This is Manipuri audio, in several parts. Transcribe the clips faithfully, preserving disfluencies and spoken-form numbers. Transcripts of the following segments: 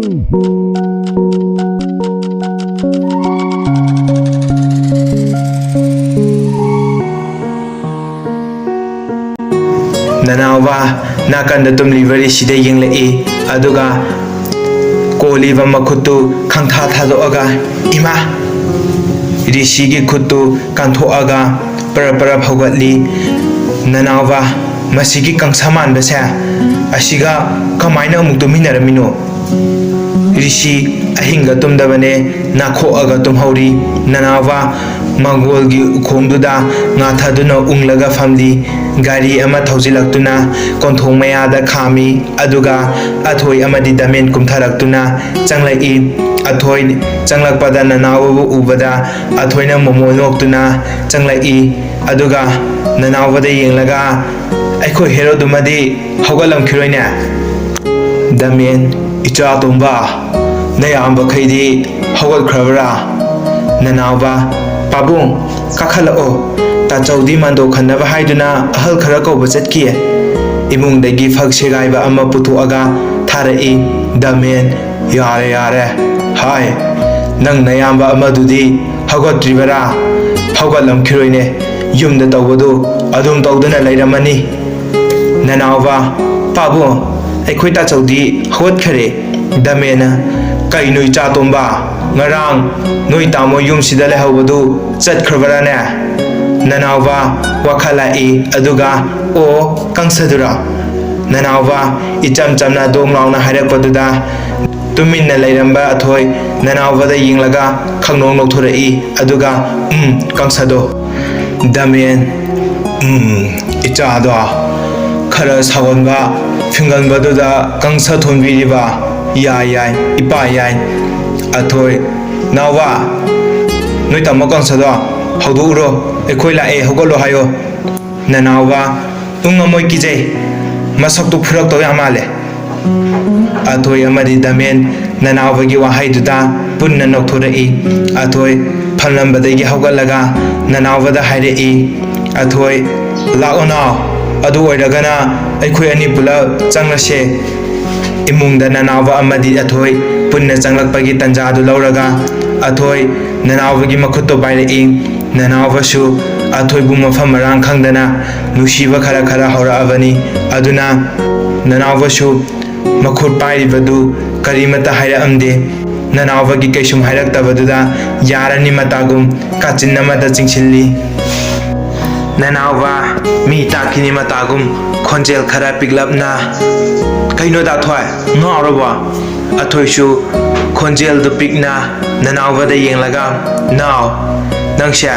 ꯅꯅꯥꯎꯕ ꯅꯥꯀꯟꯗ ꯇꯨꯝꯂꯤꯕ ꯔꯤꯁꯤꯗ ꯌꯦꯡꯂꯛꯏ, ꯑꯗꯨꯒ ꯀꯣꯜꯂꯤꯕ ꯃꯈꯨꯠꯇꯨ ꯈꯪꯊꯥ ꯊꯥꯗꯣꯛꯑꯒ, "ꯏꯃꯥ!" ꯔꯤꯁꯤꯒꯤ ꯈꯨꯠꯇꯨ ꯀꯥꯟꯊꯣꯛꯑꯒ ꯄꯔꯞ ꯄꯔꯞ ꯍꯧꯒꯠꯂꯤ꯫ "ꯅꯅꯥꯎꯕ, ꯃꯁꯤꯒꯤ ꯀꯥꯡꯁ ꯃꯥꯟꯕꯁꯦ ꯑꯁꯤꯒ ꯀꯃꯥꯏꯅ ꯑꯃꯨꯛ ꯇꯨꯃꯤꯟꯅꯔꯝꯃꯤꯅꯣ?" ꯔꯤꯁꯤ ꯑꯍꯤꯡꯒ ꯇꯨꯝꯗꯕꯅꯦ, ꯅꯥꯈꯣꯛꯑꯒ ꯇꯨꯝꯍꯧꯔꯤ꯫ ꯅꯅꯥꯎꯕ ꯃꯪꯒꯣꯜꯒꯤ ꯎꯈꯣꯡꯗꯨꯗ ꯉꯥꯊꯗꯨꯅ ꯎꯪꯂꯒ ꯐꯝꯂꯤ꯫ ꯒꯥꯔꯤ ꯑꯃ ꯊꯧꯖꯤꯜꯂꯛꯇꯨꯅ ꯀꯣꯟꯊꯣꯡ ꯃꯌꯥꯗ ꯈꯥꯝꯃꯤ, ꯑꯗꯨꯒ ꯑꯊꯣꯏ ꯑꯃꯗꯤ ꯗꯃꯦꯟ ꯀꯨꯝꯊꯔꯛꯇꯨꯅ ꯆꯪꯂꯛꯏ꯫ ꯑꯊꯣꯏ ꯆꯪꯂꯛꯄꯗ ꯅꯅꯥꯎꯕꯕꯨ ꯎꯕꯗ ꯑꯊꯣꯏꯅ ꯃꯣꯃꯣꯟ ꯅꯣꯛꯇꯨꯅ ꯆꯪꯂꯛꯏ, ꯑꯗꯨꯒ ꯅꯅꯥꯎꯕꯗ ꯌꯦꯡꯂꯒ, "ꯑꯩꯈꯣꯏ ꯍꯦꯔꯣꯗꯨꯃꯗꯤ ꯍꯧꯒꯠꯂꯝꯈꯤꯔꯣꯏꯅꯦ?" ꯗꯃꯦꯟ, "ꯏꯆꯥ ꯇꯣꯝꯕ, ꯅꯌꯥꯝꯕꯈꯩꯗꯤ ꯍꯧꯒꯠꯈ꯭ꯔꯕ꯭ꯔꯥ?" ꯅꯅꯥꯎꯕ, "ꯄꯥꯕꯨꯡ, ꯀꯥꯈꯠꯂꯛꯑꯣ꯫ ꯇꯥꯆꯧꯗꯤ ꯃꯥꯟꯗꯣꯞ ꯈꯟꯅꯕ ꯍꯥꯏꯗꯨꯅ ꯑꯍꯜ ꯈꯔ ꯀꯧꯕ ꯆꯠꯈꯤꯌꯦ꯫" ꯏꯃꯨꯡꯗꯒꯤ ꯐꯛ ꯁꯦꯒꯥꯏꯕ ꯑꯃ ꯄꯨꯊꯣꯛꯑꯒ ꯊꯥꯔꯛꯏ꯫ ꯗꯃꯦꯟ, "ꯌꯥꯔꯦ, ꯌꯥꯔꯦ꯫ ꯍꯥꯏ, ꯅꯪ ꯅꯌꯥꯝꯕ ꯑꯃꯗꯨꯗꯤ ꯍꯧꯒꯠꯇ꯭ꯔꯤꯕꯔꯥ? ꯍꯧꯒꯠꯂꯝꯈꯤꯔꯣꯏꯅꯦ꯫ ꯌꯨꯝꯗ ꯇꯧꯕꯗꯨ ꯑꯗꯨꯝ ꯇꯧꯗꯨꯅ ꯂꯩꯔꯝꯃꯅꯤ꯫" ꯅꯅꯥꯎꯕ, "ꯄꯥꯕꯨꯡ, ꯑꯩꯈꯣꯏ ꯇꯥꯆꯧꯗꯤ ꯍꯧꯒꯠꯈꯔꯦ꯫" ꯗꯃꯦꯟꯅ, "ꯀꯩꯅꯣ ꯏꯆꯥ ꯇꯣꯝꯕ, ꯉꯔꯥꯡ ꯅꯣꯏ ꯇꯥꯃꯣ ꯌꯨꯝꯁꯤꯗ ꯂꯩꯍꯧꯕꯗꯨ ꯆꯠꯈ꯭ꯔꯕꯔꯥꯅꯦ?" ꯅꯅꯥꯎꯕ ꯋꯥꯈꯜ ꯂꯥꯛꯏ, ꯑꯗꯨꯒ, "ꯑꯣ, ꯀꯪꯁꯗꯨꯔꯣ?" ꯅꯅꯥꯎꯕ ꯏꯆꯝ ꯆꯝꯅ ꯗꯣꯡ ꯂꯥꯎꯅ ꯍꯥꯏꯔꯛꯄꯗꯨꯗ, ꯇꯨꯃꯤꯟꯅ ꯂꯩꯔꯝꯕ ꯑꯊꯣꯏ ꯅꯅꯥꯎꯕꯗ ꯌꯦꯡꯂꯒ ꯈꯪꯅꯣꯡ ꯅꯣꯛꯊꯣꯔꯛꯏ, ꯑꯗꯨꯒ, "ꯎꯝ, ꯀꯪꯁꯗꯣ꯫" ꯗꯃꯦꯟ, "ꯎꯝ, ꯏꯆꯥꯗꯣ ꯈꯔ ꯁꯥꯎꯒꯟꯕ, ꯐꯤꯡꯒꯟꯕꯗꯨꯗ ꯀꯪꯁ ꯊꯣꯟꯕꯤꯔꯤꯕ꯫ ꯌꯥꯏ, ꯌꯥꯏ, ꯏꯄꯥ ꯌꯥꯏ꯫" ꯑꯊꯣꯏ, "ꯅꯥꯎꯕ, ꯅꯣꯏ ꯇꯥꯃꯣ ꯀꯪꯁꯗꯣ ꯍꯧꯗꯣꯛꯎꯔꯣ, ꯑꯩꯈꯣꯏ ꯂꯥꯛꯑꯦ, ꯍꯧꯒꯠꯂꯣ ꯍꯥꯏꯌꯣ꯫" ꯅꯅꯥꯎꯕ, "ꯎꯪ, ꯑꯃꯣꯏ ꯀꯤꯖꯩ, ꯃꯁꯛꯇꯨ ꯐꯨꯔꯛꯇꯧ ꯌꯥꯝ ꯃꯥꯜꯂꯦ꯫" ꯑꯊꯣꯏ ꯑꯃꯗꯤ ꯗꯃꯦꯟ ꯅꯅꯥꯎꯕꯒꯤ ꯋꯥꯍꯩꯗꯨꯗ ꯄꯨꯟꯅ ꯅꯣꯛꯊꯣꯔꯛꯏ꯫ ꯑꯊꯣꯏ ꯐꯝꯂꯝꯕꯗꯒꯤ ꯍꯧꯒꯠꯂꯒ ꯅꯅꯥꯎꯕꯗ ꯍꯥꯏꯔꯛꯏ꯫ ꯑꯊꯣꯏ, "ꯂꯥꯛꯑꯣ ꯅꯥꯎ, ꯑꯗꯨ ꯑꯣꯏꯔꯒꯅ ꯑꯩꯈꯣꯏ ꯑꯅꯤ ꯄꯨꯂꯞ ꯆꯪꯂꯁꯦ꯫" ꯏꯃꯨꯡꯗ ꯅꯅꯥꯎꯕ ꯑꯃꯗꯤ ꯑꯊꯣꯏ ꯄꯨꯟꯅ ꯆꯪꯂꯛꯄꯒꯤ ꯇꯟꯖꯥꯗꯨ ꯂꯧꯔꯒ ꯑꯊꯣꯏ ꯅꯅꯥꯎꯕꯒꯤ ꯃꯈꯨꯠꯇꯣ ꯄꯥꯏꯔꯛꯏ꯫ ꯅꯅꯥꯎꯕꯁꯨ ꯑꯊꯣꯏꯕꯨ ꯃꯐꯝ ꯃꯔꯥꯡ ꯈꯪꯗꯅ ꯅꯨꯡꯁꯤꯕ ꯈꯔ ꯈꯔ ꯍꯧꯔꯛꯑꯕꯅꯤ꯫ ꯑꯗꯨꯅ ꯅꯅꯥꯎꯕꯁꯨ ꯃꯈꯨꯠ ꯄꯥꯏꯔꯤꯕꯗꯨ ꯀꯔꯤꯃꯠꯇ ꯍꯥꯏꯔꯛꯑꯝꯗꯦ꯫ ꯅꯅꯥꯎꯕꯒꯤ ꯀꯩꯁꯨꯝ ꯍꯥꯏꯔꯛꯇꯕꯗꯨꯗ ꯌꯥꯔꯅꯤ ꯃꯇꯥꯒꯨꯝ ꯀꯥꯆꯤꯟ ꯑꯃꯗ ꯆꯤꯡꯁꯤꯜꯂꯤ꯫ ꯅꯅꯥꯎꯕ ꯃꯤ ꯇꯥꯈꯤꯅꯤ ꯃꯇꯥꯒꯨꯝ ꯈꯣꯟꯖꯦꯜ ꯈꯔ ꯄꯤꯛꯂꯞꯅ, "ꯀꯩꯅꯣ ꯗꯥ ꯊꯣꯏ, ꯉꯥꯎꯔꯕꯣ?" ꯑꯊꯣꯏꯁꯨ ꯈꯣꯟꯖꯦꯜꯗꯨ ꯄꯤꯛꯅ ꯅꯅꯥꯎꯕꯗ ꯌꯦꯡꯂꯒ, "ꯅꯥꯎ, ꯅꯪꯁꯦ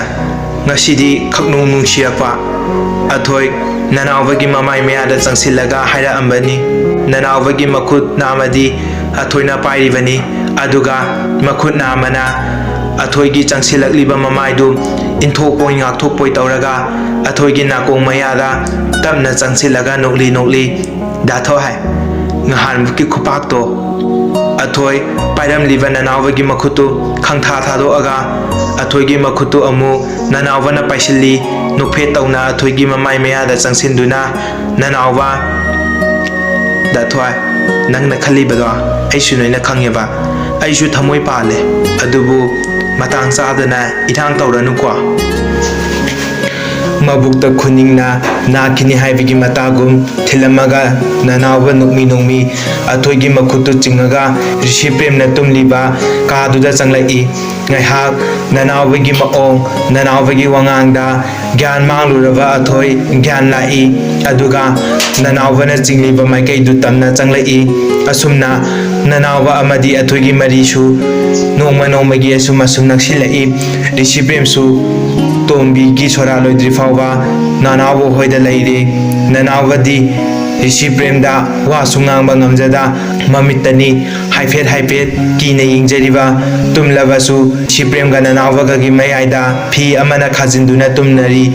ꯉꯁꯤꯗꯤ ꯈꯛꯅꯨꯡ ꯅꯨꯡꯁꯤꯔꯛꯄ?" ꯑꯊꯣꯏ ꯅꯅꯥꯎꯕꯒꯤ ꯃꯃꯥꯏ ꯃꯌꯥꯗ ꯆꯪꯁꯤꯜꯂꯒ ꯍꯥꯏꯔꯛꯑꯝꯕꯅꯤ꯫ ꯅꯅꯥꯎꯕꯒꯤ ꯃꯈꯨꯠ ꯅꯥꯝꯃꯗꯤ ꯑꯊꯣꯏꯅ ꯄꯥꯏꯔꯤꯕꯅꯤ, ꯑꯗꯨꯒ ꯃꯈꯨꯠ ꯅꯥꯝꯃꯅ ꯑꯊꯣꯏꯒꯤ ꯆꯪꯁꯤꯜꯂꯛꯂꯤꯕ ꯃꯃꯥꯏꯗꯨ ꯏꯟꯊꯣꯛꯄꯣꯏ ꯉꯥꯛꯊꯣꯛꯄꯣꯏ ꯇꯧꯔꯒ ꯑꯊꯣꯏꯒꯤ ꯅꯥꯀꯣꯡ ꯃꯌꯥꯗ ꯇꯞꯅ ꯆꯪꯁꯤꯜꯂꯒ ꯅꯣꯛꯂꯤ ꯅꯣꯛꯂꯤ, "ꯗꯥ ꯊꯣꯏ, ꯉꯍꯥꯟꯃꯨꯛꯀꯤ ꯈꯨꯄꯥꯛꯇꯣ?" ꯑꯊꯣꯏ ꯄꯥꯏꯔꯝꯂꯤꯕ ꯅꯅꯥꯎꯕꯒꯤ ꯃꯈꯨꯠꯇꯨ ꯈꯪꯊꯥ ꯊꯥꯗꯣꯛꯑꯒ ꯑꯊꯣꯏꯒꯤ ꯃꯈꯨꯠꯇꯨ ꯑꯃꯨꯛ ꯅꯅꯥꯎꯕꯅ ꯄꯥꯏꯁꯤꯜꯂꯤ꯫ ꯅꯣꯛꯐꯦꯠ ꯇꯧꯅ ꯑꯊꯣꯏꯒꯤ ꯃꯃꯥꯏ ꯃꯌꯥꯗ ꯆꯪꯁꯤꯟꯗꯨꯅ, "ꯅꯅꯥꯎꯕ, ꯗꯥ ꯊꯣꯏ, ꯅꯪꯅ ꯈꯜꯂꯤꯕꯗꯣ ꯑꯩꯁꯨ ꯂꯣꯏꯅ ꯈꯪꯉꯦꯕ꯫ ꯑꯩꯁꯨ ꯊꯃꯣꯏ ꯄꯥꯜꯂꯦ, ꯑꯗꯨꯕꯨ ꯃꯇꯥꯡ ꯆꯥꯗꯅ ꯏꯔꯥꯡ ꯇꯧꯔꯅꯨꯀꯣ꯫" ꯃꯕꯨꯛꯇ ꯈꯨꯅꯤꯡꯅ ꯅꯥꯈꯤꯅꯤ ꯍꯥꯏꯕꯒꯤ ꯃꯇꯥꯒꯨꯝ ꯊꯤꯜꯂꯝꯃꯒ ꯅꯅꯥꯎꯕ ꯅꯣꯛꯃꯤ ꯅꯣꯛꯃꯤ ꯑꯊꯣꯏꯒꯤ ꯃꯈꯨꯠꯇꯨ ꯆꯤꯡꯉꯒ ꯔꯤꯁꯤ ꯄ꯭ꯔꯦꯝꯅ ꯇꯨꯝꯂꯤꯕ ꯀꯥꯗꯨꯗ ꯆꯪꯂꯛꯏ꯫ ꯉꯥꯏꯍꯥꯛ ꯅꯅꯥꯎꯕꯒꯤ ꯃꯑꯣꯡ, ꯅꯅꯥꯎꯕꯒꯤ ꯋꯥꯉꯥꯡꯗ ꯒ꯭ꯌꯥꯟ ꯃꯥꯡꯂꯨꯔꯕ ꯑꯊꯣꯏ ꯒ꯭ꯌꯥꯟ ꯂꯥꯛꯏ꯫ ꯑꯗꯨꯒ ꯅꯅꯥꯎꯕꯅ ꯆꯤꯡꯂꯤꯕ ꯃꯥꯏꯀꯩꯗꯨ ꯇꯝꯅ ꯆꯪꯂꯛꯏ꯫ ꯑꯁꯨꯝꯅ ꯅꯅꯥꯎꯕ ꯑꯃꯗꯤ ꯑꯊꯣꯏꯒꯤ ꯃꯔꯤꯁꯨ ꯅꯣꯡꯃ ꯅꯣꯡꯃꯒꯤ ꯑꯁꯨꯝ ꯑꯁꯨꯝ ꯅꯛꯁꯤꯜꯂꯛꯏ꯫ ꯔꯤꯁꯤ ꯄ꯭ꯔꯦꯝꯁꯨ ꯇꯣꯝꯕꯤꯒꯤ ꯁꯣꯔꯥ ꯂꯣꯏꯗ꯭ꯔꯤ ꯐꯥꯎꯕ ꯅꯅꯥꯎꯕ ꯍꯣꯏꯗ ꯂꯩꯔꯦ꯫ ꯅꯅꯥꯎꯕꯗꯤ ꯔꯤꯁꯤ ꯄ꯭ꯔꯦꯝꯗ ꯋꯥꯁꯨ ꯉꯥꯡꯕ ꯉꯝꯖꯗ ꯃꯃꯤꯠꯇꯅꯤ ꯍꯥꯏꯐꯦꯠ ꯍꯥꯏꯐꯦꯠ ꯀꯤꯅ ꯌꯦꯡꯖꯔꯤꯕ꯫ ꯇꯨꯝꯂꯕꯁꯨ ꯔꯤꯁꯤ ꯄ꯭ꯔꯦꯝꯒ ꯅꯅꯥꯎꯕꯒꯒꯤ ꯃꯌꯥꯏꯗ ꯐꯤ ꯑꯃꯅ ꯈꯥꯖꯤꯟꯗꯨꯅ ꯇꯨꯝꯅꯔꯤ꯫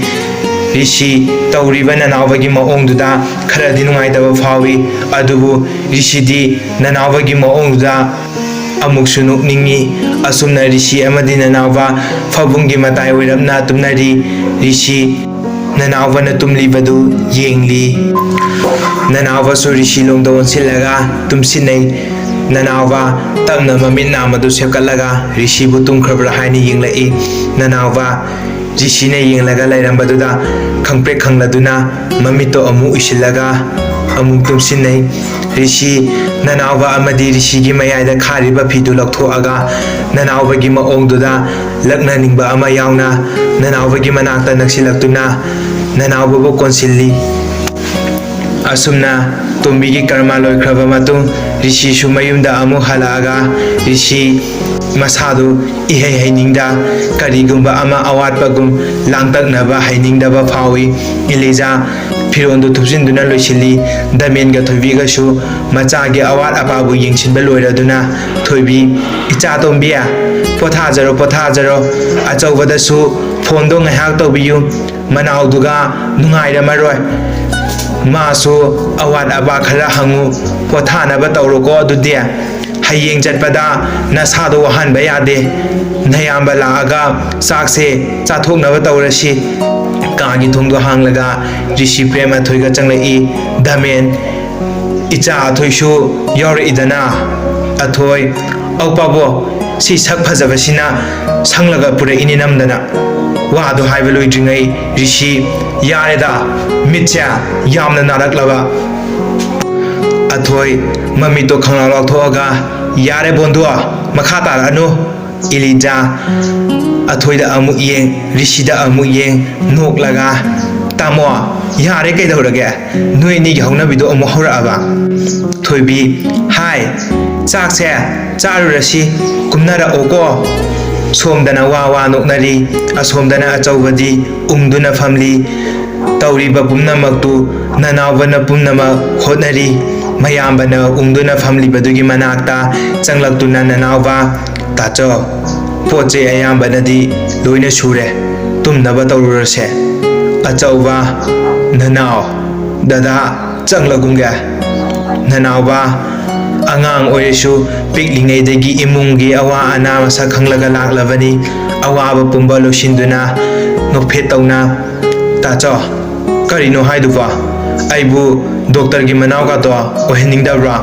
ꯔꯤꯁꯤ ꯇꯧꯔꯤꯕ ꯅꯅꯥꯎꯕꯒꯤ ꯃꯑꯣꯡꯗꯨꯗ ꯈꯔꯗꯤ ꯅꯨꯡꯉꯥꯏꯇꯕ ꯐꯥꯎꯏ꯫ ꯑꯗꯨꯕꯨ ꯔꯤꯁꯤꯗꯤ ꯅꯅꯥꯎꯕꯒꯤ ꯃꯑꯣꯡꯗꯨꯗ ꯑꯃꯨꯛꯁꯨ ꯅꯣꯛꯅꯤꯡꯏ꯫ ꯑꯁꯨꯝꯅ ꯔꯤꯁꯤ ꯑꯃꯗꯤ ꯅꯅꯥꯎꯕ ꯐꯕꯨꯡꯒꯤ ꯃꯇꯥꯏ ꯑꯣꯏꯔꯞꯅ ꯇꯨꯝꯅꯔꯤ꯫ ꯔꯤꯁꯤ ꯅꯅꯥꯎꯕꯅ ꯇꯨꯝꯂꯤꯕꯗꯨ ꯌꯦꯡꯂꯤ꯫ ꯅꯅꯥꯎꯕꯁꯨ ꯔꯤꯁꯤ ꯂꯣꯝꯗ ꯑꯣꯟꯁꯤꯜꯂꯒ ꯇꯨꯝꯁꯤꯟꯅꯩ꯫ ꯅꯅꯥꯎꯕ ꯇꯞꯅ ꯃꯃꯤꯠ ꯅꯥꯝ ꯑꯗꯨ ꯁꯦꯞꯀꯠꯂꯒ ꯔꯤꯁꯤꯕꯨ ꯇꯨꯝꯈ꯭ꯔꯕ꯭ꯔꯥ ꯍꯥꯏꯅ ꯌꯦꯡꯂꯛꯏ꯫ ꯅꯅꯥꯎꯕ ꯔꯤꯁꯤꯅ ꯌꯦꯡꯂꯒ ꯂꯩꯔꯝꯕꯗꯨꯗ ꯈꯪꯄ꯭ꯔꯦꯛ ꯈꯪꯂꯗꯨꯅ ꯃꯃꯤꯠꯇꯣ ꯑꯃꯨꯛ ꯎꯏꯁꯤꯜꯂꯒ ꯑꯃꯨꯛ ꯇꯨꯝꯁꯤꯟꯅꯩ꯫ ꯔꯤꯁꯤ, ꯅꯅꯥꯎꯕ ꯑꯃꯗꯤ ꯔꯤꯁꯤꯒꯤ ꯃꯌꯥꯏꯗ ꯈꯥꯔꯤꯕ ꯐꯤꯗꯨ ꯂꯧꯊꯣꯛꯑꯒ ꯅꯅꯥꯎꯕꯒꯤ ꯃꯑꯣꯡꯗꯨꯗ ꯂꯛꯅꯅꯤꯡꯕ ꯑꯃ ꯌꯥꯎꯅ ꯅꯅꯥꯎꯕꯒꯤ ꯃꯅꯥꯛꯇ ꯅꯛꯁꯤꯜꯂꯛꯇꯨꯅ ꯅꯅꯥꯎꯕꯕꯨ ꯀꯣꯟꯁꯤꯜꯂꯤ꯫ ꯑꯁꯨꯝꯅ ꯇꯣꯝꯕꯤꯒꯤ ꯀꯔꯃ ꯂꯣꯏꯈ꯭ꯔꯕ ꯃꯇꯨꯡ ꯔꯤꯁꯤꯁꯨ ꯃꯌꯨꯝꯗ ꯑꯃꯨꯛ ꯍꯜꯂꯛꯑꯒ ꯔꯤꯁꯤ ꯃꯁꯥꯗꯨ ꯏꯍꯩ ꯍꯩꯅꯤꯡꯗ ꯀꯔꯤꯒꯨꯝꯕ ꯑꯃ ꯑꯋꯥꯠꯄꯒꯨꯝ ꯂꯥꯡꯇꯛꯅꯕ ꯍꯩꯅꯤꯡꯗꯕ ꯐꯥꯎꯏ꯫ ꯏꯂꯤꯖꯥ ꯐꯤꯔꯣꯟꯗꯨ ꯊꯨꯞꯆꯤꯟꯗꯨꯅ ꯂꯣꯏꯁꯤꯜꯂꯤ꯫ ꯗꯃꯦꯟꯒ ꯊꯣꯏꯕꯤꯒꯁꯨ ꯃꯆꯥꯒꯤ ꯑꯋꯥꯠ ꯑꯄꯥꯕꯨ ꯌꯦꯡꯁꯤꯟꯕ ꯂꯣꯏꯔꯗꯨꯅ ꯊꯣꯏꯕꯤ, "ꯏꯆꯥ ꯇꯣꯝꯕꯤ, ꯄꯣꯊꯥꯖꯔꯣ, ꯄꯣꯊꯥꯖꯔꯣ꯫ ꯑꯆꯧꯕꯗꯁꯨ ꯐꯣꯟꯗꯣ ꯉꯥꯏꯍꯥꯛ ꯇꯧꯕꯤꯌꯨ꯫ ꯃꯅꯥꯎꯗꯨꯒ ꯅꯨꯡꯉꯥꯏꯔꯝꯃꯔꯣꯏ꯫ ꯃꯥꯁꯨ ꯑꯋꯥꯠ ꯑꯄꯥ ꯈꯔ ꯍꯪꯉꯨ, ꯄꯣꯊꯥꯅꯕ ꯇꯧꯔꯣꯀꯣ꯫ ꯑꯗꯨꯗꯤ ꯍꯌꯦꯡ ꯆꯠꯄꯗ ꯅꯁꯥꯗꯣ ꯋꯥꯍꯟꯕ ꯌꯥꯗꯦ꯫ ꯅꯌꯥꯝꯕ ꯂꯥꯛꯑꯒ ꯆꯥꯛꯁꯦ ꯆꯥꯊꯣꯛꯅꯕ ꯇꯧꯔꯁꯤ꯫" ꯀꯥꯒꯤ ꯊꯣꯡꯗꯣ ꯍꯥꯡꯂꯒ ꯔꯤꯁꯤ ꯄ꯭ꯔꯦꯝ ꯑꯊꯣꯏꯒ ꯆꯪꯂꯛꯏ꯫ "ꯗꯃꯦꯟ, ꯏꯆꯥ ꯑꯊꯣꯏꯁꯨ ꯌꯥꯎꯔꯛꯏꯗꯅ꯫" ꯑꯊꯣꯏ, "ꯑꯧ ꯄꯥꯕꯣ, ꯁꯤ ꯁꯛ ꯐꯖꯕꯁꯤꯅ ꯁꯪꯂꯒ ꯄꯨꯔꯛꯏꯅꯤ ꯅꯝꯗꯅ꯫" ꯋꯥꯗꯨ ꯍꯥꯏꯕ ꯂꯣꯏꯗ꯭ꯔꯤꯉꯩ ꯔꯤꯁꯤ, "ꯌꯥꯔꯦꯗ, ꯃꯤꯠꯁꯦ ꯌꯥꯝꯅ ꯅꯥꯔꯛꯂꯕ꯫" ꯑꯊꯣꯏ ꯃꯃꯤꯠꯇꯣ ꯈꯪꯂꯥꯎ ꯂꯥꯎꯊꯣꯛꯑꯒ, "ꯌꯥꯔꯦ ꯕꯣꯟꯗꯨ, ꯃꯈꯥ ꯇꯥꯔꯛꯑꯅꯨ꯫" ꯏꯂꯤꯖꯥ ꯑꯊꯣꯏꯗ ꯑꯃꯨꯛ ꯌꯦꯡ, ꯔꯤꯁꯤꯗ ꯑꯃꯨꯛ ꯌꯦꯡ, ꯅꯣꯛꯂꯒ, "ꯇꯥꯃꯣ, ꯌꯥꯔꯦ, ꯀꯩꯗꯧꯔꯒꯦ? ꯅꯣꯏ ꯑꯅꯤꯒꯤ ꯍꯧꯅꯕꯤꯗꯣ ꯑꯃꯨꯛ ꯍꯧꯔꯛꯑꯕ?" ꯊꯣꯏꯕꯤ, "ꯍꯥꯏ, ꯆꯥꯛꯁꯦ ꯆꯥꯔꯨꯔꯁꯤ, ꯀꯨꯝꯅꯔꯛꯑꯣꯀꯣ꯫" ꯁꯣꯝꯗꯅ ꯋꯥ ꯋꯥ ꯅꯣꯛꯅꯔꯤ, ꯑꯁꯣꯝꯗꯅ ꯑꯆꯧꯕꯗꯤ ꯎꯪꯗꯨꯅ ꯐꯝꯂꯤ꯫ ꯇꯧꯔꯤꯕ ꯄꯨꯝꯅꯃꯛꯇꯨ ꯅꯅꯥꯎꯕꯅ ꯄꯨꯝꯅꯃꯛ ꯍꯣꯠꯅꯔꯤ꯫ ꯃꯌꯥꯝꯕꯅ ꯎꯪꯗꯨꯅ ꯐꯝꯂꯤꯕꯗꯨꯒꯤ ꯃꯅꯥꯛꯇ ꯆꯪꯂꯛꯇꯨꯅ, "ꯅꯅꯥꯎꯕ, ꯇꯥꯆꯧ, ꯄꯣꯠ ꯆꯩ ꯑꯌꯥꯝꯕꯅꯗꯤ ꯂꯣꯏꯅ ꯁꯨꯔꯦ, ꯇꯨꯝꯅꯕ ꯇꯧꯔꯨꯔꯁꯦ꯫" ꯑꯆꯧꯕ, "ꯅꯅꯥꯎ, ꯗꯗꯥ, ꯆꯪꯂꯒꯨꯝꯒꯦ꯫" ꯅꯅꯥꯎꯕ, ꯑꯉꯥꯡ ꯑꯣꯏꯔꯁꯨ ꯄꯤꯛꯂꯤꯉꯩꯗꯒꯤ ꯏꯃꯨꯡꯒꯤ ꯑꯋꯥ ꯑꯅꯥ ꯃꯁꯛ ꯈꯪꯂꯒ ꯂꯥꯛꯂꯕꯅꯤ꯫ ꯑꯋꯥꯕ ꯄꯨꯝꯕ ꯂꯣꯏꯁꯤꯟꯗꯨꯅ ꯅꯣꯛꯐꯦꯠ ꯇꯧꯅ "ꯇꯥꯆꯧ, ꯀꯔꯤꯅꯣ ꯍꯥꯏꯗꯨꯕꯣ? ꯑꯩꯕꯨ ꯗꯣꯛꯇꯔꯒꯤ ꯃꯅꯥꯎꯒꯗꯣ ꯑꯣꯏꯍꯟꯅꯤꯡꯗꯕ꯭ꯔꯣ?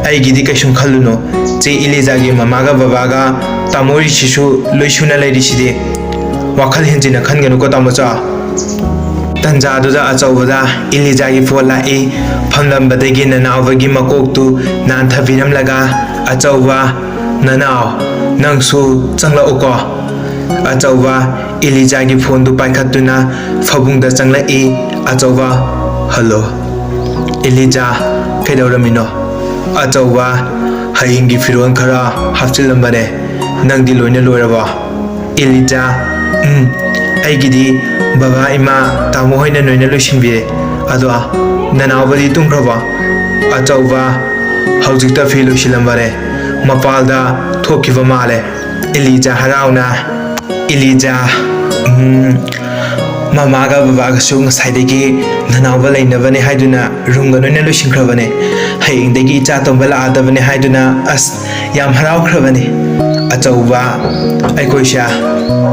ꯑꯩꯒꯤꯗꯤ ꯀꯩꯁꯨꯝ ꯈꯜꯂꯨꯅꯨ꯫ ꯆꯦ ꯏꯂꯤꯖꯥꯒꯤ ꯃꯃꯥꯒ ꯕꯕꯥꯒ ꯇꯥꯃꯣ ꯔꯤꯁꯤꯁꯨ ꯂꯣꯏ ꯁꯨꯅ ꯂꯩꯔꯤꯁꯤꯗꯤ꯫ ꯋꯥꯈꯜ ꯍꯦꯟꯖꯤꯟꯅ ꯈꯟꯒꯅꯨꯀꯣ, ꯇꯥꯃꯣꯆꯧ꯫" ꯇꯟꯖꯥꯗꯨꯗ ꯑꯆꯧꯕꯗ ꯏꯂꯤꯖꯥꯒꯤ ꯐꯣꯟ ꯂꯥꯛꯏ꯫ ꯐꯝꯂꯝꯕꯗꯒꯤ ꯅꯅꯥꯎꯕꯒꯤ ꯃꯀꯣꯛꯇꯨ ꯅꯥꯟꯊꯕꯤꯔꯝꯂꯒ, "ꯑꯆꯧꯕ, ꯅꯅꯥꯎ, ꯅꯪꯁꯨ ꯆꯪꯂꯛꯎꯀꯣ꯫" ꯑꯆꯧꯕ ꯏꯂꯤꯖꯥꯒꯤ ꯐꯣꯟꯗꯨ ꯄꯥꯏꯈꯠꯇꯨꯅ ꯐꯃꯨꯡꯗ ꯆꯪꯂꯛꯏ꯫ ꯑꯆꯧꯕ, "ꯍꯜꯂꯣ꯫" "ꯏꯂꯤꯖꯥ, ꯀꯩꯗꯧꯔꯝꯃꯤꯅꯣ?" "ꯑꯆꯧꯕ, ꯍꯌꯦꯡꯒꯤ ꯐꯤꯔꯣꯜ ꯈꯔ ꯍꯥꯞꯆꯤꯜꯂꯝꯕꯅꯦ, ꯅꯪꯗꯤ ꯂꯣꯏꯅ ꯂꯣꯏꯔꯕꯣ?" ꯏꯂꯤꯖꯥ, "ꯎꯝ, ꯑꯩꯒꯤꯗꯤ ꯕꯕꯥ, ꯏꯃꯥ, ꯇꯥꯃꯣ ꯍꯣꯏꯅ ꯂꯣꯏꯅ ꯂꯣꯏꯁꯤꯟꯕꯤꯔꯦ꯫ ꯑꯗꯣ ꯅꯅꯥꯎꯕꯗꯤ ꯇꯨꯝꯈ꯭ꯔꯕꯣ?" ꯑꯆꯧꯕ, "ꯍꯧꯖꯤꯛꯇ ꯐꯤ ꯂꯣꯏꯁꯤꯜꯂꯝꯕꯅꯦ, ꯃꯄꯥꯜꯗ ꯊꯣꯛꯈꯤꯕ ꯃꯥꯜꯂꯦ꯫" ꯏꯂꯤꯖꯥ ꯍꯔꯥꯎꯅ, "ꯏꯂꯤꯖꯥ, ꯎꯝ, ꯃꯃꯥꯒ ꯕꯕꯥꯒꯁꯨ ꯉꯁꯥꯏꯗꯒꯤ ꯅꯅꯥꯎꯕ ꯂꯩꯅꯕꯅꯦ ꯍꯥꯏꯗꯨꯅ ꯔꯨꯝꯒ ꯂꯣꯏꯅ ꯂꯣꯏꯁꯤꯟꯈ꯭ꯔꯕꯅꯦ꯫ ꯍꯌꯦꯡꯗꯒꯤ ꯏꯆꯥ ꯇꯣꯝꯕ ꯂꯥꯛꯑꯗꯕꯅꯦ ꯍꯥꯏꯗꯨꯅ ꯑꯁ ꯌꯥꯝ ꯍꯔꯥꯎꯈ꯭ꯔꯕꯅꯦ꯫" ꯑꯆꯧꯕ, "ꯑꯩꯈꯣꯏꯁꯦ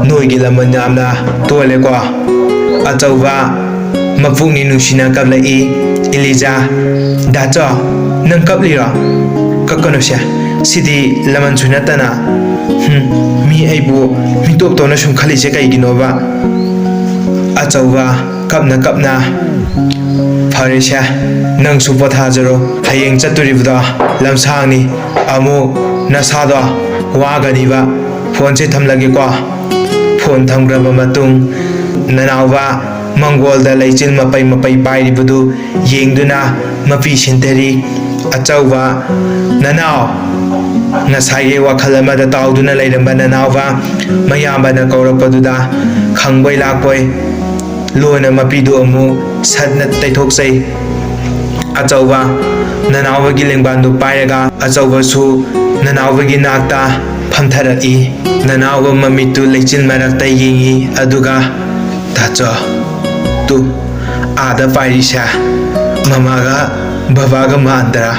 ꯅꯣꯏꯒꯤ ꯂꯃꯟ ꯌꯥꯝꯅ ꯇꯣꯜꯂꯦꯀꯣ꯫" ꯑꯆꯧꯕ ꯃꯄꯨꯛꯅꯤꯡ ꯅꯨꯡꯁꯤꯅ ꯀꯞꯂꯛꯏ꯫ ꯏꯂꯤꯖꯥ, "ꯗꯥꯆꯣ, ꯅꯪ ꯀꯞꯂꯤꯔꯣ? ꯀꯞꯀꯅꯨꯁꯦ, ꯁꯤꯗꯤ ꯂꯃꯟꯁꯨ ꯅꯠꯇꯅ꯫ ꯍꯨꯝ, ꯃꯤ ꯑꯩꯕꯨ ꯃꯤꯇꯣꯞꯇꯧꯅ ꯁꯨꯝ ꯈꯜꯂꯤꯁꯦ ꯀꯩꯒꯤꯅꯣꯕ?" ꯑꯆꯧꯕ ꯀꯞꯅ ꯀꯞꯅ, "ꯐꯔꯦꯁꯦ, ꯅꯪꯁꯨ ꯄꯣꯊꯥꯖꯔꯣ꯫ ꯍꯌꯦꯡ ꯆꯠꯇꯣꯔꯤꯕꯗꯣ ꯂꯝꯁꯥꯡꯅꯤ, ꯑꯃꯨꯛ ꯅꯁꯥꯗꯣ ꯋꯥꯒꯅꯤꯕ꯫ ꯐꯣꯟꯁꯦ ꯊꯝꯂꯒꯦꯀꯣ꯫" ꯐꯣꯟ ꯊꯝꯈ꯭ꯔꯕ ꯃꯇꯨꯡ, ꯅꯅꯥꯎꯕ ꯃꯪꯒꯣꯜꯗ ꯂꯩꯆꯤꯜ ꯃꯄꯩ ꯃꯄꯩ ꯄꯥꯏꯔꯤꯕꯗꯨ ꯌꯦꯡꯗꯨꯅ ꯃꯄꯤ ꯁꯤꯟꯊꯔꯤ꯫ ꯑꯆꯧꯕ, "ꯅꯅꯥꯎ!" ꯉꯁꯥꯏꯒꯤ ꯋꯥꯈꯜ ꯑꯃꯗ ꯇꯥꯎꯗꯨꯅ ꯂꯩꯔꯝꯕ ꯅꯅꯥꯎꯕ ꯃꯌꯥꯝꯕꯅ ꯀꯧꯔꯛꯄꯗꯨꯗ ꯈꯪꯕꯣꯏ ꯂꯥꯛꯄꯣꯏ ꯂꯣꯟꯅ ꯃꯄꯤꯗꯨ ꯑꯃꯨꯛ ꯁꯠꯅ ꯇꯩꯊꯣꯛꯆꯩ꯫ ꯑꯆꯧꯕ ꯅꯅꯥꯎꯕꯒꯤ ꯂꯦꯡꯕꯥꯟꯗꯨ ꯄꯥꯏꯔꯒ ꯑꯆꯧꯕꯁꯨ ꯅꯅꯥꯎꯕꯒꯤ ꯅꯥꯛꯇ ꯐꯝꯊꯔꯛꯏ꯫ ꯅꯅꯥꯎꯕ ꯃꯃꯤꯠꯇꯨ ꯂꯩꯆꯤꯟ ꯃꯔꯛꯇ ꯌꯦꯡꯏ, ꯑꯗꯨꯒ, "ꯇꯥꯆꯧ, ꯇꯨ, ꯑꯥꯗ ꯄꯥꯏꯔꯤꯁꯦ ꯃꯃꯥꯒ ꯕꯕꯥꯒ ꯃꯥꯟꯗ꯭ꯔꯥ?"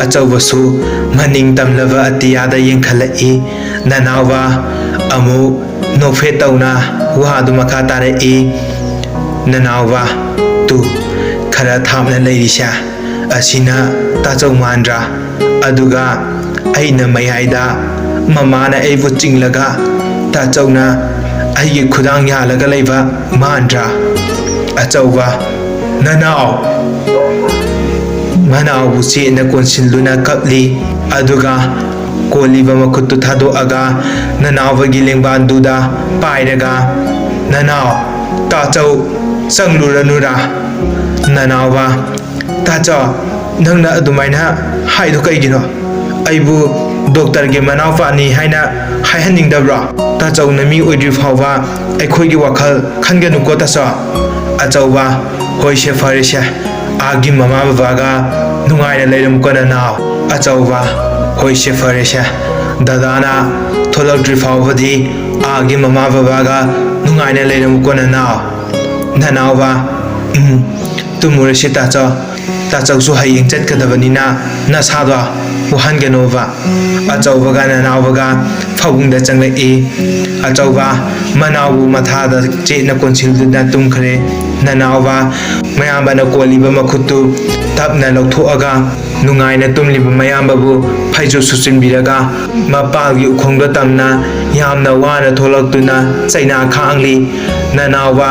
ꯑꯆꯧꯕꯁꯨ ꯃꯅꯤꯡ ꯇꯝꯂꯕ ꯑꯇꯤꯌꯥꯗ ꯌꯦꯡꯈꯠꯂꯛꯏ꯫ ꯅꯅꯥꯎꯕ ꯑꯃꯨꯛ ꯅꯣꯛꯐꯦꯠ ꯇꯧꯅ ꯋꯥꯗꯨ ꯃꯈꯥ ꯇꯥꯔꯛꯏ꯫ "ꯅꯅꯥꯎꯕ, ꯇꯨ, ꯈꯔ ꯊꯥꯞꯅ ꯂꯩꯔꯤꯁꯦ, ꯑꯁꯤꯅ ꯇꯥꯆꯧ ꯃꯥꯟꯗ꯭ꯔꯥ? ꯑꯗꯨꯒ ꯑꯩꯅ ꯃꯌꯥꯏꯗ, ꯃꯃꯥꯅ ꯑꯩꯕꯨ ꯆꯤꯡꯂꯒ ꯇꯥꯆꯧꯅ ꯑꯩꯒꯤ ꯈꯨꯗꯥꯡ ꯌꯥꯜꯂꯒ ꯂꯩꯕ ꯃꯥꯟꯗ꯭ꯔꯥ?" ꯑꯆꯧꯕ, "ꯅꯅꯥꯎ!" ꯃꯅꯥꯎꯕꯨ ꯆꯦꯠꯅ ꯀꯣꯟꯁꯤꯜꯗꯨꯅ ꯀꯞꯂꯤ꯫ ꯑꯗꯨꯒ ꯀꯣꯜꯂꯤꯕ ꯃꯈꯨꯠꯇꯨ ꯊꯥꯗꯣꯛꯑꯒ ꯅꯅꯥꯎꯕꯒꯤ ꯂꯦꯡꯕꯥꯟꯗꯨꯗ ꯄꯥꯏꯔꯒ, "ꯅꯅꯥꯎ, ꯇꯥꯆꯧ, ꯆꯪꯂꯨꯔꯅꯨꯔꯥ?" ꯅꯅꯥꯎꯕ, "ꯇꯥꯆꯧ, ꯅꯪꯅ ꯑꯗꯨꯃꯥꯏꯅ ꯍꯥꯏꯗꯣ ꯀꯩꯒꯤꯅꯣ? ꯑꯩꯕꯨ ꯗꯣꯛꯇꯔꯒꯤ ꯃꯅꯥꯎꯄꯥꯅꯤ ꯍꯥꯏꯅ ꯍꯥꯏꯍꯟꯅꯤꯡꯗꯕ꯭ꯔꯣ? ꯇꯥꯆꯧꯅ ꯃꯤ ꯑꯣꯏꯗ꯭ꯔꯤ ꯐꯥꯎꯕ ꯑꯩꯈꯣꯏꯒꯤ ꯋꯥꯈꯜ ꯈꯟꯒꯅꯨꯀꯣ, ꯇꯥꯆꯧ?" ꯑꯆꯧꯕ, "ꯍꯣꯏꯁꯦ, ꯐꯔꯦꯁꯦ, ꯑꯥꯒꯤ ꯃꯃꯥ ꯕꯕꯥꯒ ꯅꯨꯡꯉꯥꯏꯅ ꯂꯩꯔꯝꯃꯨꯀꯣ, ꯅꯅꯥꯎ꯫" ꯑꯆꯧꯕ, "ꯍꯣꯏꯁꯦ, ꯐꯔꯦꯁꯦ, ꯗꯗꯥꯅ ꯊꯣꯛꯂꯛꯇ꯭ꯔꯤ ꯐꯥꯎꯕꯗꯤ ꯑꯥꯒꯤ ꯃꯃꯥ ꯕꯕꯥꯒ ꯅꯨꯡꯉꯥꯏꯅ ꯂꯩꯔꯝꯃꯨꯀꯣ, ꯅꯅꯥꯎ꯫" ꯅꯅꯥꯎꯕ, "ꯎꯝ, ꯇꯨꯝꯃꯨꯔꯁꯤ, ꯇꯥꯆꯧ꯫ ꯇꯥꯆꯧꯁꯨ ꯍꯌꯦꯡ ꯆꯠꯀꯗꯕꯅꯤꯅ ꯅꯁꯥꯗꯣ ꯋꯥꯍꯟꯒꯅꯣꯕ꯫" ꯑꯆꯧꯕꯒ ꯅꯅꯥꯎꯕꯒ ꯐꯃꯨꯡꯗ ꯆꯪꯂꯛꯏ꯫ ꯑꯆꯧꯕ ꯃꯅꯥꯎꯕꯨ ꯃꯊꯥꯗ ꯆꯦꯠꯅ ꯀꯣꯟꯁꯤꯜꯗꯨꯅ ꯇꯨꯝꯈ꯭ꯔꯦ꯫ ꯅꯅꯥꯎꯕ ꯃꯌꯥꯝꯕꯅ ꯀꯣꯜꯂꯤꯕ ꯃꯈꯨꯠꯇꯨ ꯇꯞꯅ ꯂꯧꯊꯣꯛꯑꯒ ꯅꯨꯡꯉꯥꯏꯅ ꯇꯨꯝꯂꯤꯕ ꯃꯌꯥꯝꯕꯕꯨ ꯐꯩꯖꯨꯞ ꯁꯨꯞꯆꯤꯟꯕꯤꯔꯒ ꯃꯄꯥꯜꯒꯤ ꯎꯈꯣꯡꯗ ꯇꯝꯅ ꯌꯥꯝꯅ ꯋꯥꯅ ꯊꯣꯛꯂꯛꯇꯨꯅ ꯆꯩꯅꯥ ꯈꯥꯡꯂꯤ꯫ ꯅꯅꯥꯎꯕ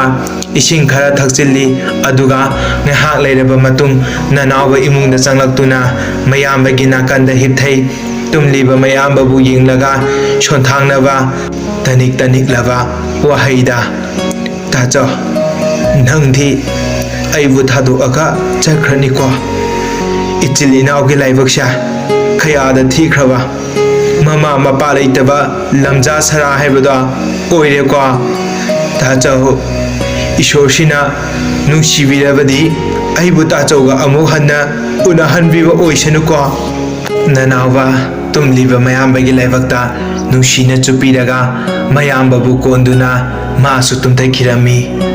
ꯏꯁꯤꯡ ꯈꯔ ꯊꯛꯆꯤꯜꯂꯤ꯫ ꯑꯗꯨꯒ ꯉꯥꯏꯍꯥꯛ ꯂꯩꯔꯕ ꯃꯇꯨꯡ ꯅꯅꯥꯎꯕ ꯏꯃꯨꯡꯗ ꯆꯪꯂꯛꯇꯨꯅ ꯃꯌꯥꯝꯕꯒꯤ ꯅꯥꯀꯟꯗ ꯍꯤꯞꯊꯩ꯫ ꯇꯨꯝꯂꯤꯕ ꯃꯌꯥꯝꯕꯕꯨ ꯌꯦꯡꯂꯒ ꯁꯣꯟꯊꯥꯡꯅꯕ ꯇꯅꯤꯛ ꯇꯅꯤꯛꯂꯕ ꯋꯥꯍꯩꯗ, "ꯇꯥꯆꯧ, ꯅꯪꯗꯤ ꯑꯩꯕꯨ ꯊꯥꯗꯣꯛꯑꯒ ꯆꯠꯈ꯭ꯔꯅꯤꯀꯣ? ꯏꯆꯤꯜ ꯏꯅꯥꯎꯒꯤ ꯂꯥꯏꯕꯛꯁꯦ ꯀꯌꯥꯗ ꯊꯤꯈ꯭ꯔꯕ, ꯃꯃꯥ ꯃꯄꯥ ꯂꯩꯇꯕ ꯂꯝꯖꯥ ꯁꯔꯥ ꯍꯥꯏꯕꯗꯣ ꯑꯣꯏꯔꯦꯀꯣ? ꯇꯥꯆꯧ, ꯏꯁꯣꯔꯁꯤꯅ ꯅꯨꯡꯁꯤꯕꯤꯔꯕꯗꯤ ꯑꯩꯕꯨ ꯇꯥꯆꯧꯒ ꯑꯃꯨꯛ ꯍꯟꯅ ꯎꯅꯍꯟꯕꯤꯕ ꯑꯣꯏꯁꯅꯨꯀꯣ꯫" ꯅꯅꯥꯎꯕ ꯇꯨꯝꯂꯤꯕ ꯃꯌꯥꯝꯕꯒꯤ ꯂꯥꯏꯕꯛꯇ ꯅꯨꯡꯁꯤꯅ ꯆꯨꯞꯄꯤꯔꯒ ꯃꯌꯥꯝꯕꯕꯨ ꯀꯣꯟꯗꯨꯅ ꯃꯥꯁꯨ ꯇꯨꯝꯊꯈꯤꯔꯝꯃꯤ꯫